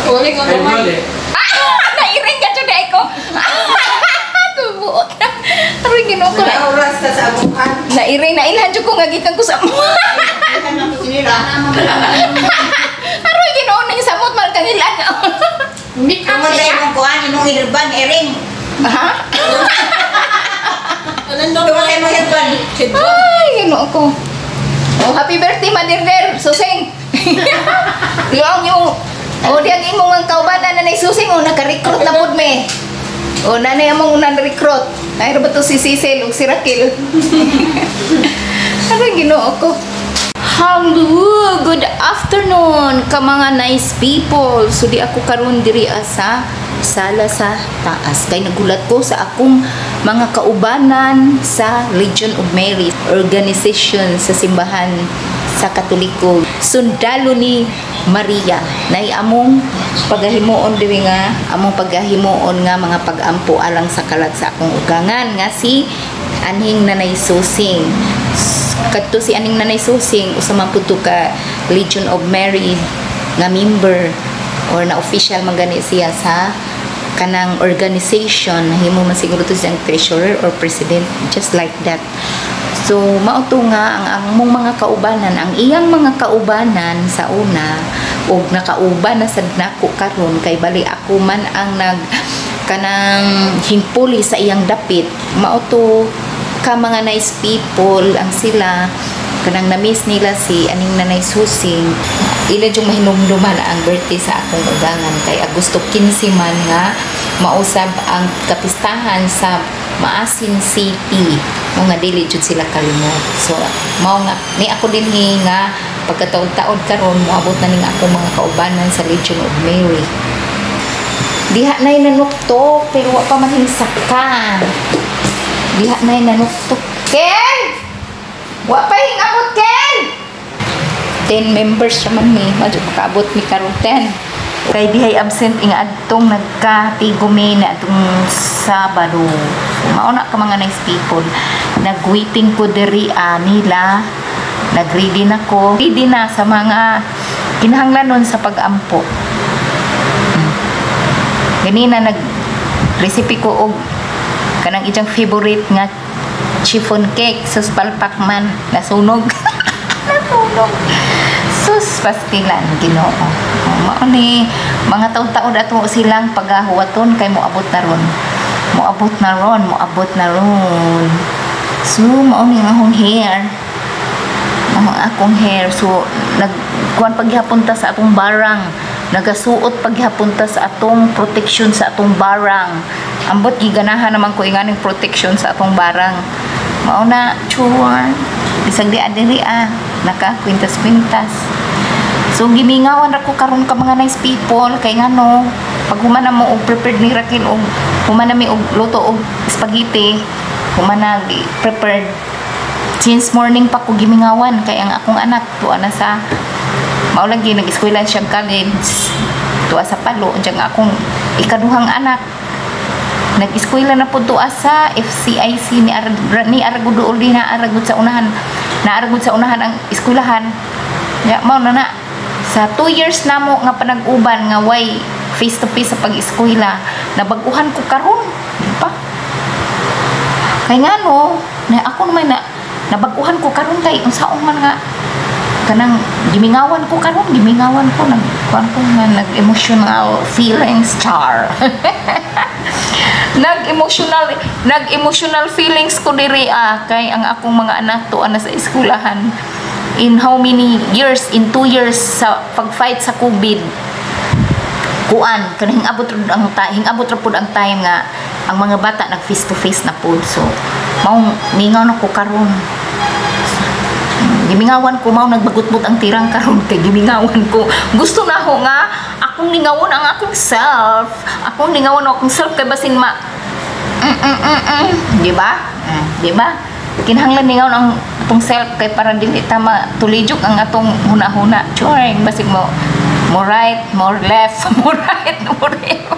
Uli ko Ay, naman. mali. Ah! Nairing ka jud ay ko. Tubuot. Aroy, Ginoo ko na. Oras ka sa abuhan. Nairing na ilhan jud ko nga gikan ko sa mo. Aroy, Ginoo ning samot man kang ilan. Make up Tungod sa siya. imong kuan, imong hirban, iring. Ha? Anong Tungod sa imong hirban. Ay, Ginoo ko. Oh, happy birthday, Madirder. Susing. Yung yung Oh, diyang imong ang kaubanan na susing, oh, naka-recruit na pud me. Oh, nanay among unang recruit. Ay ba to si Cecil ug si Raquel. Ano, Ginoo ko? Hello, good afternoon ka mga nice people. So di ako karon diri sa sala sa taas kay nagulat ko sa akong mga kaubanan sa Legion of Mary organization sa simbahan sa Katoliko, Sundalo ni Maria. Nay among pagahimuon diri nga among pagahimuon nga mga pag-ampo alang sa kalag sa akong ugangan nga si Anhing Nanay Susing. Kadto si Aning Nanay Susing, usa man pud to ka Legion of Mary nga member or na official man gani siya sa kanang organization. Himo man siguro to siyang treasurer or president, just like that. So mao to nga ang among mga kaubanan, ang iyang mga kaubanan sa una og nakauban na sad nako karon kay bali ako man ang nag kanang himpuli sa iyang dapit. Mao to ka mga nice people ang sila, kanang na-miss nila si Aning Nanay Susing. Ila yung mahinumduman ang birthday sa akong ugangan kay Agosto 15 man nga mausab ang kapistahan sa Maasin City mo nga dili jud sila kalimot. So mao nga ni ako dinhi nga pagkataod-taod karon moabot na ning akong mga kaubanan sa Legion of Mary. Diha na'y nanuktok pero wa pa man saka. Diha na'y nanuktok. Ken! Wa pa hingabot, Ken! 10 members siya man mi. Madyo makaabot mi karon 10. Kay dihay absent inga adtong nagkatigumi na atong Sabado. So, mao na ka mga nice people. Nagwaiting ko diri nila. Nagready na ko. Ready na sa mga kinahanglanon sa pag-ampo. Ganina nag recipe ko og kanang iyang favorite nga chiffon cake. Sus, palpak man, nasunog. Nasunog. Sus, pastilan, Ginoo. Oh, mao ni mga taon-taon ato silang pagahuwaton kay moabot na ron. Moabot na ron, moabot na ron. So, mao ni ang akong hair. Ang akong hair. So, nagkuan paghapon ta sa atong barang. Nagasuot paghapon ta sa atong protection sa atong barang. Ambot giganahan naman ko inganing protection sa atong barang. Mao na, chur. Bisag di adiri naka kwintas-kwintas. So gimingawan ra ko karon ka mga nice people kay ngano pag human na mo og prepared ni Raquel og human na mi og luto og spaghetti, human na prepared, since morning pa ko gimingawan kay ang akong anak tuwa na sa mao lagi nag-eskwela siya college, tuwa sa Palo. Unya ang akong ikaduhang anak nag-eskwela na pud tuwa sa FCIC ni Aragud uli na aragud sa unahan, na aragud sa unahan ang eskwelahan. Ya, mao na na sa 2 years namo nga panag-uban nga way face to face sa pag-eskwela, nabag-uhan ko karon, di ba? Kay ngano na ako naman na nabag-uhan ko karon kay unsaon man nga kanang gimingawan ko karon, gimingawan ko, nag kuan ko nga nag emotional feelings, char. Nag emotional feelings ko diri kay ang akong mga anak tuwa na sa eskwelahan in how many years, in 2 years sa pag-fight sa COVID. Kuan kanang hingabot ra pud ang time nga ang mga bata nag face to face na pud. So mao mingaw na ko karon, gimingawan ko, mao nagbagutbot ang tirang karon kay gimingawan ko. Gusto na ako nga akong ningawon ang akong self, akong ningawon ang akong self kay basin ma di ba? Di ba kinahanglan ningawon ang atong self kay para dili ta matulijok ang atong huna-huna, churing? Basig mo more right, more left, more right, more left,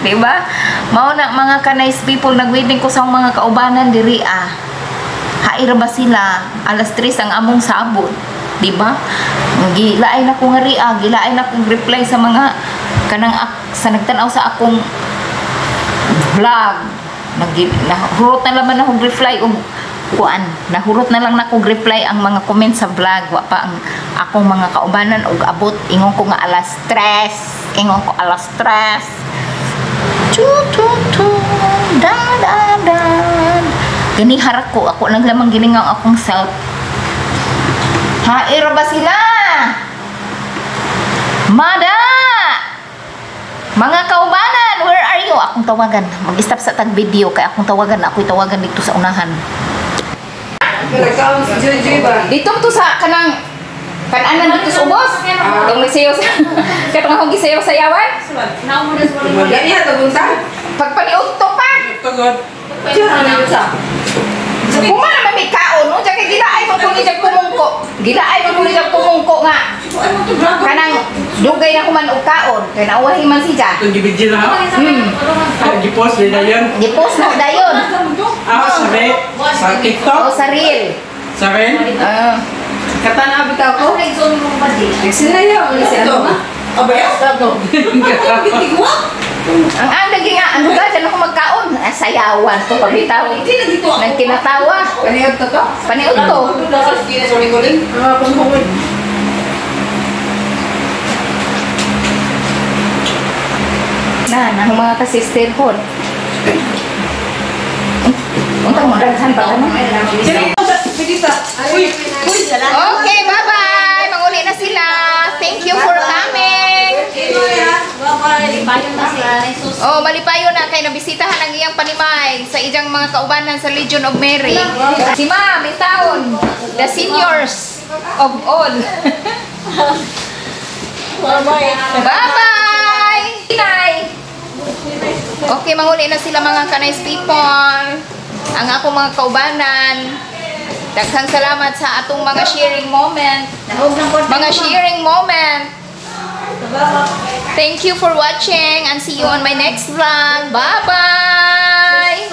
di ba? Mao na mga ka-nice people, nagwaiting ko sa akong mga kaubanan diri. Haira ba sila? Alas 3 ang among sabot, di ba? Gilaay na ko nga ria, gilaay na kong reply sa mga Kanang sa nagtan-aw sa akong vlog, nahurot na naman akong reply og kuan, nahurot na lang nako reply ang mga comment sa vlog. Wa pa ang akong mga kaubanan og abot. Ingon ko nga alas 3, ingon ko alas 3. Tu tu tu da da da. Gani harak ko, ako lang lamang gilingaw akong self. Haira ba sila? Mada! Mga kaubanan, where are you? Akong tawagan. Mag-stop sa tag video kay akong tawagan. Ako'y tawagan dito sa unahan. Dito to sa kanang kananan dito sa ubos. Katong nagsayaw sa katong akong gisayaw sayawan. Gani ha, tagunta? Pagpaniudto pa. Tugod. Kuma naman may kaon, no? Diyan kay gilaay mo kung nijag pumungko. Gilaay mo kung nijag pumungko nga. Kanang dugay na kuman og kaon kay nauwahi man siya. Itong gibidyo na ha? Ay, gipost din na yun. Gipost mo dayon. Ah, sa re. Sa O TikTok. sa reel. Sa rin. Ah. Katana bitaw ko. Sinayaw ni si ano ma? Abaya? Ang lagi nga, ano ka, dyan ako magkaon. Ah, sayawan to, pabitaw. Nang kinatawa. Paniod to to? Paniod to. Ah, panghuwin. Na, na mga ka-sisterhood. Untang mo, daghan pa ka, no? Uy, uy, salamat. Okay, bye-bye. Manguli na sila. Thank you for coming. Oh, malipayo na kay nabisitahan ang iyang panimay sa iyang mga kaubanan sa Legion of Mary. Si Ma'am, taon, the seniors of all. Bye-bye! Inay! Okay, manguli na sila, mga ka-nice people. Ang akong mga kaubanan. Daghang salamat sa atong mga sharing moment. Mga sharing moment. Thank you for watching and see you on my next vlog. Bye-bye!